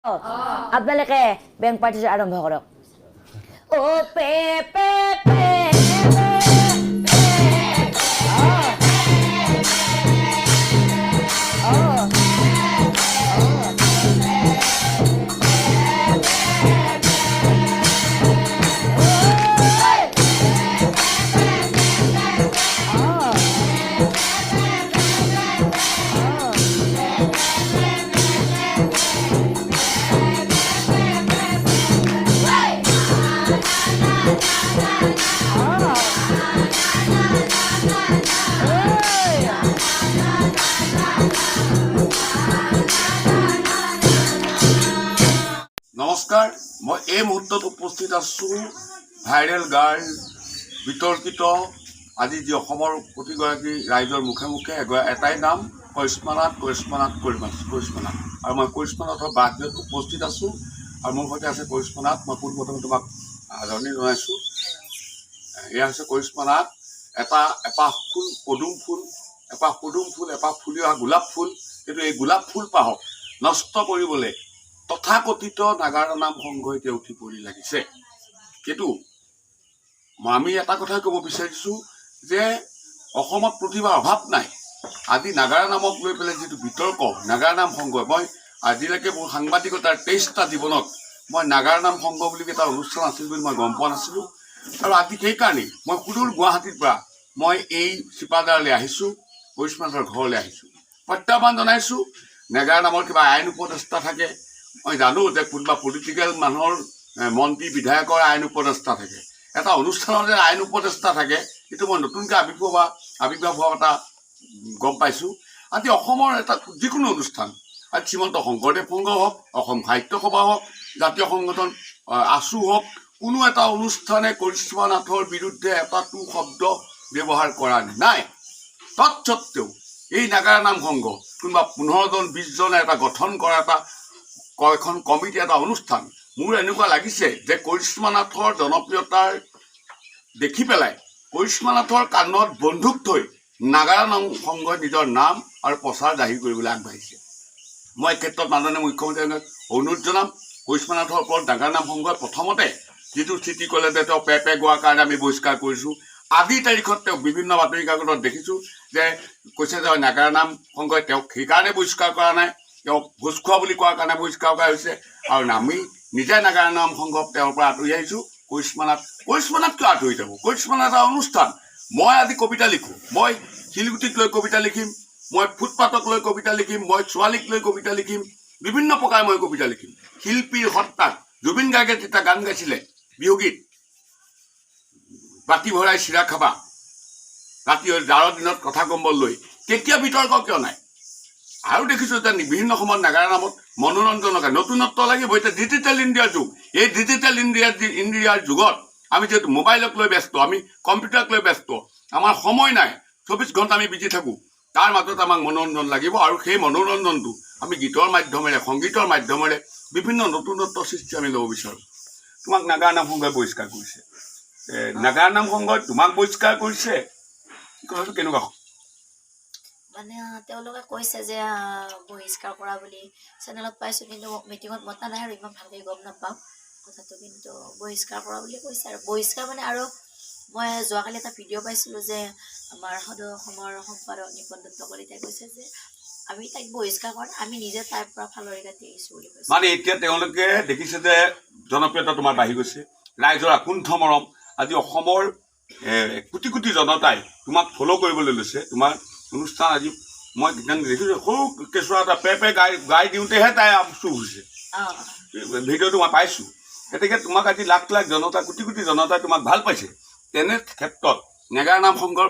আপোনালোকে বেংক পাৰ্টিটো আৰম্ভ কৰক। অ pay pay pay pay pay অ অ। নমস্কাৰ, মই এই মুহূৰ্তত উপস্থিত আছোঁ ভাইৰেল গাৰ্ল বিতৰ্কিত, আজি যি অসমৰ প্ৰতিগৰাকী ৰাইজৰ মুখে মুখে এটাই নাম, কৰিশ্মা নাথ, কৰিশ্মা নাথ, কৰিশ্মা নাথ। আৰু মই কৰিশ্মা নাথৰ বাসগৃহত উপস্থিত আছোঁ আৰু মোৰ সৈতে আছে কৰিশ্মা নাথ। মই পোনপ্ৰথমে তোমাক আদৰণি জনাইছোঁ। এয়া হৈছে কৰিশ্মা নাথ, এটা এপাহ ফুল, পদুম ফুল, এপাহ পদুম ফুল, এপাহ ফুলি অহা গোলাপ ফুল। কিন্তু এই গোলাপ ফুল পাহক নষ্ট কৰিবলৈ তথাকথিত নাগাৰা নাম সংঘ এতিয়া উঠি পৰি লাগিছে। কিন্তু আমি এটা কথাই ক'ব বিচাৰিছোঁ যে অসমত প্ৰতিভাৰ অভাৱ নাই। আজি নাগাৰা নামক লৈ পেলাই যিটো বিতৰ্ক, নাগাৰা নাম সংঘ, মই আজিলৈকে মোৰ সাংবাদিকতাৰ 23টা জীৱনত মই নাগাৰা নাম সংঘ বুলি এটা অনুষ্ঠান আছিল বুলি মই গম পোৱা নাছিলোঁ। আৰু আজি সেইকাৰণেই মই সুদূৰ গুৱাহাটীৰ পৰা মই এই চিপাঝাৰলৈ আহিছোঁ, কৰিশ্মাহঁতৰ ঘৰলৈ আহিছোঁ, প্ৰত্যাহ্বান জনাইছোঁ। নাগাৰা নামৰ কিবা আইন উপদেষ্টা থাকে, মই জানো যে কোনোবা পলিটিকেল মানুহৰ মন্ত্ৰী বিধায়কৰ আইন উপদেষ্টা থাকে। এটা অনুষ্ঠানৰ যে আইন উপদেষ্টা থাকে, সেইটো মই নতুনকৈ আৱিৰ্ভাৱ হোৱা এটা গম পাইছোঁ। আজি অসমৰ এটা যিকোনো অনুষ্ঠান, আজি শ্ৰীমন্ত শংকৰদেৱ সংঘ হওক, অসম সাহিত্য সভা হওক, জাতীয় সংগঠন আছু হওক, কোনো এটা অনুষ্ঠানে কৰিশ্মা নাথৰ বিৰুদ্ধে এটা টু শব্দ ব্যৱহাৰ কৰা নাই। তৎসত্বেও এই নাগাৰা নাম সংঘ কোনোবা 15জন 20জনে এটা গঠন কৰা এটা এখন কমিটি, এটা অনুষ্ঠান, মোৰ এনেকুৱা লাগিছে যে কৰিশ্মা নাথৰ জনপ্ৰিয়তাৰ দেখি পেলাই কৰিশ্মা নাথৰ কাণত বন্দুক থৈ নাগাৰা নাম সংঘই নিজৰ নাম আৰু প্ৰচাৰ জাহিৰ কৰিবলৈ আগবাঢ়িছে। মই এই ক্ষেত্ৰত মাননীয় মুখ্যমন্ত্ৰীক অনুৰোধ জনাম, কৰিশ্মা নাথৰ ওপৰত নাগাৰা নাম সংঘই প্ৰথমতে যিটো স্থিতি ক'লে যে তেওঁ পে পে গোৱাৰ কাৰণে আমি বহিষ্কাৰ কৰিছোঁ, আজিৰ তাৰিখত তেওঁক বিভিন্ন বাতৰি কাকতত দেখিছোঁ যে কৈছে যে নাগাৰা নাম সংঘই তেওঁক সেইকাৰণে বহিষ্কাৰ কৰা নাই, তেওঁক ভোজ খোৱা বুলি কোৱাৰ কাৰণে বহিষ্কাৰ কৰা হৈছে। আৰু আমি নিজে নাগাৰা নাম সংঘক তেওঁৰ পৰা আঁতৰি আহিছোঁ। কৰিশ্মা নাথ, কৰিশ্মা নাথ কিয় আঁতৰি যাব? কৰিশ্মা নাথ এটা অনুষ্ঠান। মই আজি কবিতা লিখোঁ, মই শিলগুটিক লৈ কবিতা লিখিম, মই ফুটপাথক লৈ কবিতা লিখিম, মই ছোৱালীক লৈ কবিতা লিখিম, বিভিন্ন প্ৰকাৰে মই কবিতা লিখিম। শিল্পীৰ সত্তাক জুবিন গাৰ্গে যেতিয়া গান গাইছিলে বিহুগীত, "বাতি ভৰাই চিৰা খাবা ৰাতি জাৰৰ দিনত কথা কম্বল লৈ", তেতিয়া বিতৰ্ক কিয় নাই? আৰু দেখিছোঁ যে বিভিন্ন সময়ত নাগাৰা নামত মনোৰঞ্জনৰ কাৰণে নতুনত্ব লাগিব। এতিয়া ডিজিটেল ইণ্ডিয়াৰ যুগ। এই ডিজিটেল ইণ্ডিয়াৰ যুগত আমি যিহেতু মোবাইলক লৈ ব্যস্ত, আমি কম্পিউটাৰক লৈ ব্যস্ত, আমাৰ সময় নাই, 24 ঘণ্টা আমি বিজি থাকোঁ, তাৰ মাজত আমাক মনোৰঞ্জন লাগিব। আৰু সেই মনোৰঞ্জনটো আমি গীতৰ মাধ্যমেৰে, সংগীতৰ মাধ্যমেৰে বিভিন্ন নতুনত্ব সৃষ্টি আমি ল'ব বিচাৰোঁ। তোমাক নাগাৰা নাম সংঘই বহিষ্কাৰ কৰিছে, নাগাৰা নাম সংঘই তোমাক বহিষ্কাৰ কৰিছে, কথাটো কেনেকুৱা? মানে তেওঁলোকে কৈছে যে বহিষ্কাৰ কৰা বুলি চেনেলত পাইছোঁ, কিন্তু মোক মিটিঙত মতা নাই আৰু ইমান ভালকৈ গম নাপাওঁ কথাটো। কিন্তু বহিষ্কাৰ কৰা বুলি কৈছে। আৰু বহিষ্কাৰ মানে, আৰু মই যোৱাকালি এটা ভিডিঅ' পাইছিলোঁ যে আমাৰ সদৌ অসমৰ সম্পাদক নিপন দত্ত কলিতাই কৈছে যে আমি তাইক বহিষ্কাৰ কৰা নাই, আমি নিজে তাইৰ পৰা ফালৰি কাটি আহিছোঁ বুলি কৈছে। মানে এতিয়া তেওঁলোকে দেখিছে যে জনপ্ৰিয়তা তোমাৰ বাঢ়ি গৈছে, ৰাইজৰ আকুণ্ঠ মৰম, আজি অসমৰ কোটি কোটি জনতাই তোমাক ফ'ল' কৰিবলৈ লৈছে। তোমাৰ অনুষ্ঠান আজি মই দেখিছোঁ, সৰু কেঁচুৱা এটা পে পে গাই গাই দিওঁতেহে তাই চুপ হৈছে। ভিডিঅ'টো মই পাইছোঁ। গতিকে তোমাক আজি লাখ লাখ জনতা, কোটি কোটি জনতাই তোমাক ভাল পাইছে। তেনে ক্ষেত্ৰত নেগাৰা নাম সংঘৰ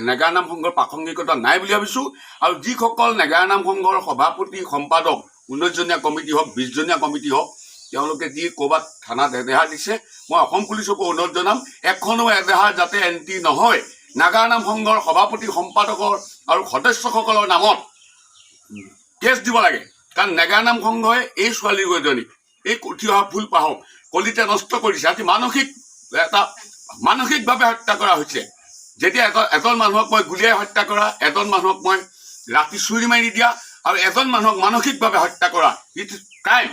নেগাৰা নাম সংঘৰ প্ৰাসংগিকতা নাই বুলি ভাবিছোঁ। আৰু যিসকল নেগাৰা নাম সংঘৰ সভাপতি, সম্পাদক, 19জনীয়া কমিটি হওক, 20জনীয়া কমিটি হওক, তেওঁলোকে যি ক'ৰবাত থানাত এজাহাৰ দিছে, মই অসম পুলিচকো অনুৰোধ জনাম, এখনো এজাহাৰ যাতে এণ্ট্ৰি নহয়। নাগাৰা নাম সংঘৰ সভাপতি, সম্পাদকৰ আৰু সদস্যসকলৰ নামত কেছ দিব লাগে। কাৰণ নেগাৰা নাম সংঘই এই ছোৱালীকেইজনীক, এই উঠি অহা ফুল পাহক কলিতে নষ্ট কৰিছে। আজি মানসিক এটা মানসিকভাৱে হত্যা কৰা হৈছে। যেতিয়া এজন মানুহক মই গুলীয়াই হত্যা কৰা, এজন মানুহক মই ৰাতি চুৰি মাৰি দিয়া আৰু এজন মানুহক মানসিকভাৱে হত্যা কৰা, it is crime.